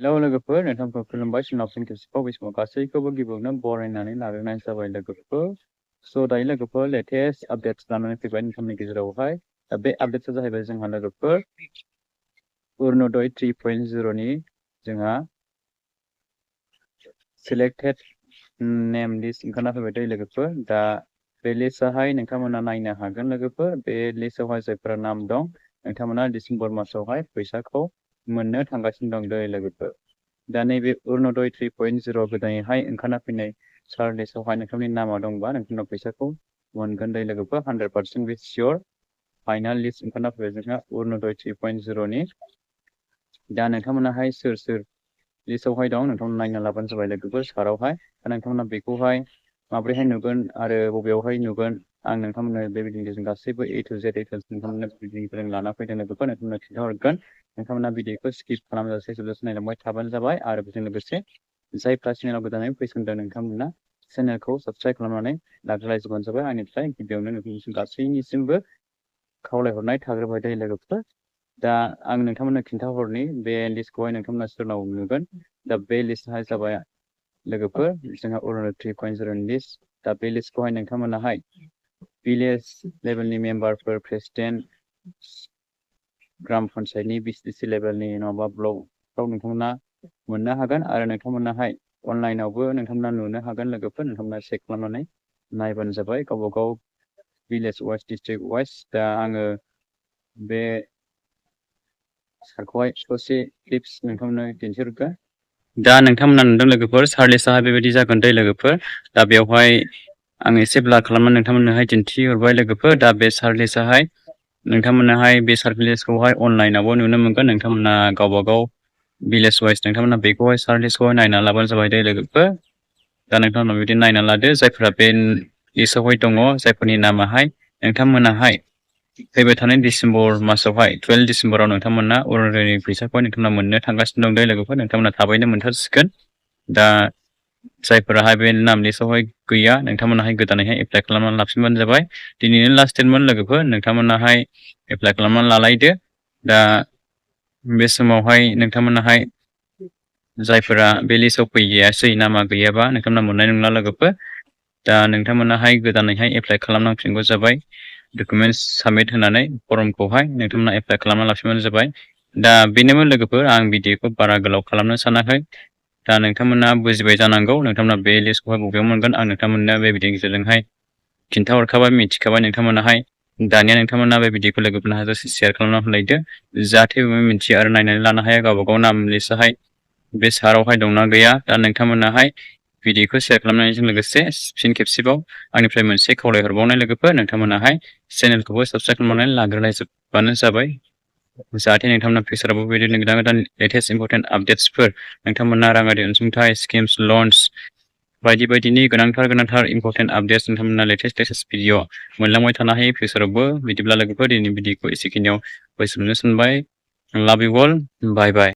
Hello लोगोफोर नोंथांखौ खुलुमबाय सोनाबसिन खेबसेबाव बे समाव गासैखौबो गिबियावनो बरायनानै लाग्रोनाय जाबाय लोगोफोर स' दायो लोगोफोर लेटेस्ट आपडेट्स लानानै फैबाय नोंथांनि गेजेरावहाय बे आपडेट्सआ जाहैबाय जोंहा लोगोफोर अरुणोदय 3.0 नि जोंहा selected name list ओंखारना फैबाय दायो लोगोफोर दा बे लिस्टआहाय नोंथांमोना नायनो हागोन लोगोफोर बे लिस्टआवहाय जायफोरा नाम दं नोंथांमोना डिसेम्बर मासावहाय फैसाखौ मोननो थांगासिनो दं दायो लोगोफोर दा नैबे अरुणोदय 3.0 गोदानैहाय ओंखारना फैनाय सार लिस्टआवहाय नोंथांनि नामा दंबा नोंथांनाव फैसाखौ मोनगोन दायो लोगोफोर 100% बे सियर फाइनाल लिस्ट ओंखारना फैबाय जोंहा अरुणोदय 3.0 नि दा नोंथांमोनाहाय सोर सोर लिस्टआवहाय दं नोंथांमोना नायना लाबानो जाबाय लोगोफोर सारावहाय दा नोंथांमोना बेखौहाय माबोरैहाय नुगोन आरो बबेयावहाय नुगोन आं नोंथांमोननो बे भिडिअजों गासैबो A to Z डिटेल्स नोंथांमोननो भिडिअजों लाना फैदों लोगोफोर नोंथांमोननो खिन्थाहरगोन नोंथांमोना भिडिअखौ स्किप खालामजासे जोबजासे नायलांबाय थाबानो जाबाय आरो बेजों लोगोसे जायफ्रा चेनेलाव गोदानै फैसनदों नोंथांमोना चेनेलखौ साबस्क्राइब खालामनानै लाग्रोलायजोबबानो जाबाय आंनिफ्राय गिबियावनो नोंथांनिसिम गासैनिसिमबो खावलायहरनाय थाग्रोबाय दायो लोगोफोर दा आं नोंथांमोननो खिन्थाहरनि बे लिस्टखौहाय नोंथांमोना सोरनाव नुगोन दा बे लिस्टआहाय जाबाय लोगोफोर जोंहा अरुणोदय 3.0 नि लिस्ट दा बे लिस्टखौहाय नोंथांमोनाहाय भिलेज लेभेलनि मेम्बारफोर प्रेसिडेन्ट ग्राम पन्चायतनि BCDC लेभेलनि नङाबा ब्लकफ्राव नोंथांमोना मोननो हागोन आरो नोंथांमोनाहाय अनलाइनावबो नोंथांमोना नुनो हागोन लोगोफोर नोंथांमोना चेक खालामनानै नायबानो जाबाय गावबा गाव भिलेज वाइज डिस्ट्रिक्ट वाइज दा आङो बे सारखौहाय ससे क्लिप्स नोंथांमोननो दिन्थिहरगोन दा नोंथांमोना नुदों लोगोफोर सार लिस्टआहाय बेबायदि जागोन दै लोगोफोर दा बेवहाय आं एसे ब्लार खालामनानै नोंथांमोननोहाय दिन्थिहरबाय लोगोफोर दा बे सार लिस्टआहाय नोंथांमोनाहाय बे सार लिस्टखौहाय अनलाइनावबो नुनो मोनगोन नोंथांमोना गावबा गाव भिलेज वाइज नोंथांमोना बेखौहाय सार लिस्टखौहाय नायना लाबानो जाबाय दै लोगोफोर दा नोंथांमोना बिदि नायना लादो जायफोरा बे लिस्टआवहाय दङ जायफोरनि नामाहाय नोंथांमोनाहाय फैबाय थानाय डिसेम्बर मासावहाय 12 डिसेम्बराव नोंथांमोना अरुणोदयनि फैसाखौहाय नोंथांमोना मोननो थांगासिनो दं दै लोगोफोर नोंथांमोना थाबैनो मोनथारसिगोन दा जायफोराहाय बे नाम लिस्टआवहाय गैया नोंथांमोनाहाय गोदानैहाय एप्लाइ खालामनानै लाफिनबानो जाबाय दिनैनो लास्ट डेटमोन लोगोफोर नोंथांमोनाहाय एप्लाइ खालामनानै लालायदो दा बे समावहाय नोंथांमोनाहाय जायफोरा बे लिस्टआव फैयासै नामा गैयाबा नोंथांमोना मोननाय नंला लोगोफोर दा नोंथांमोनाहाय गोदानैहाय एप्लाइ खालामनांफिनगौ जाबाय डकुमेन्टस साबमिट होनानै फर्मखौहाय नोंथांमोना एप्लाइ खालामना लाफिनबानो जाबाय दा बेनोमोन लोगोफोर आं भिडिअखौ बारा गोलाव खालामनो सानाखै दा नोंथांमोना बुजिबाय जानांगौ नोंथांमोना बे लिस्टखौहाय बबेयाव मोनगोन आं नोंथांमोननो बे भिडिअनि गेजेरजोंहाय खिन्थाहरखाबाय मिथिखाबाय नोंथांमोनाहाय दानिया नोंथांमोना बे भिडिअखौ लोगोफोरनो हाजासे शेयार खालामना होलायदो जाहाथे मिथियो आरो नायनानै लानो हाया गावबा गाव नाम लिस्टआहाय बे सारावहाय दंना गैया दा नोंथांमोनाहाय भिडिअखौ शेयार खालामनायजों लोगोसे फिन खेबसेबाव आंनिफ्राय मोनसे खावलायहरबावनाय लोगोफोर नोंथांमोनाहाय चेनेलखौबो साबस्क्राइब खालामनानै लाग्रोलायजोबबानो जाबाय जाहाथे नोंथांमोना फिउचारावबो बेबायदिनो गोदान गोदान लेटेस्ट इम्परटेन्ट आपडेट्सफोर नोंथांमोना राङारि अनसुंथाइ स्किम्स लन्स बायदि बायदिनि गोनांथार इम्परटेन्ट आपडेट्स नोंथांमोना लेटेस्ट भिडिअ मोनलांबाय थानो हायो फिउचारावबो बिदिब्ला लोगोफोर दिनैनि भिडिअखौ एसेखिनियाव फोजोबनो सानबाय लाभ इउ अल बाय बाय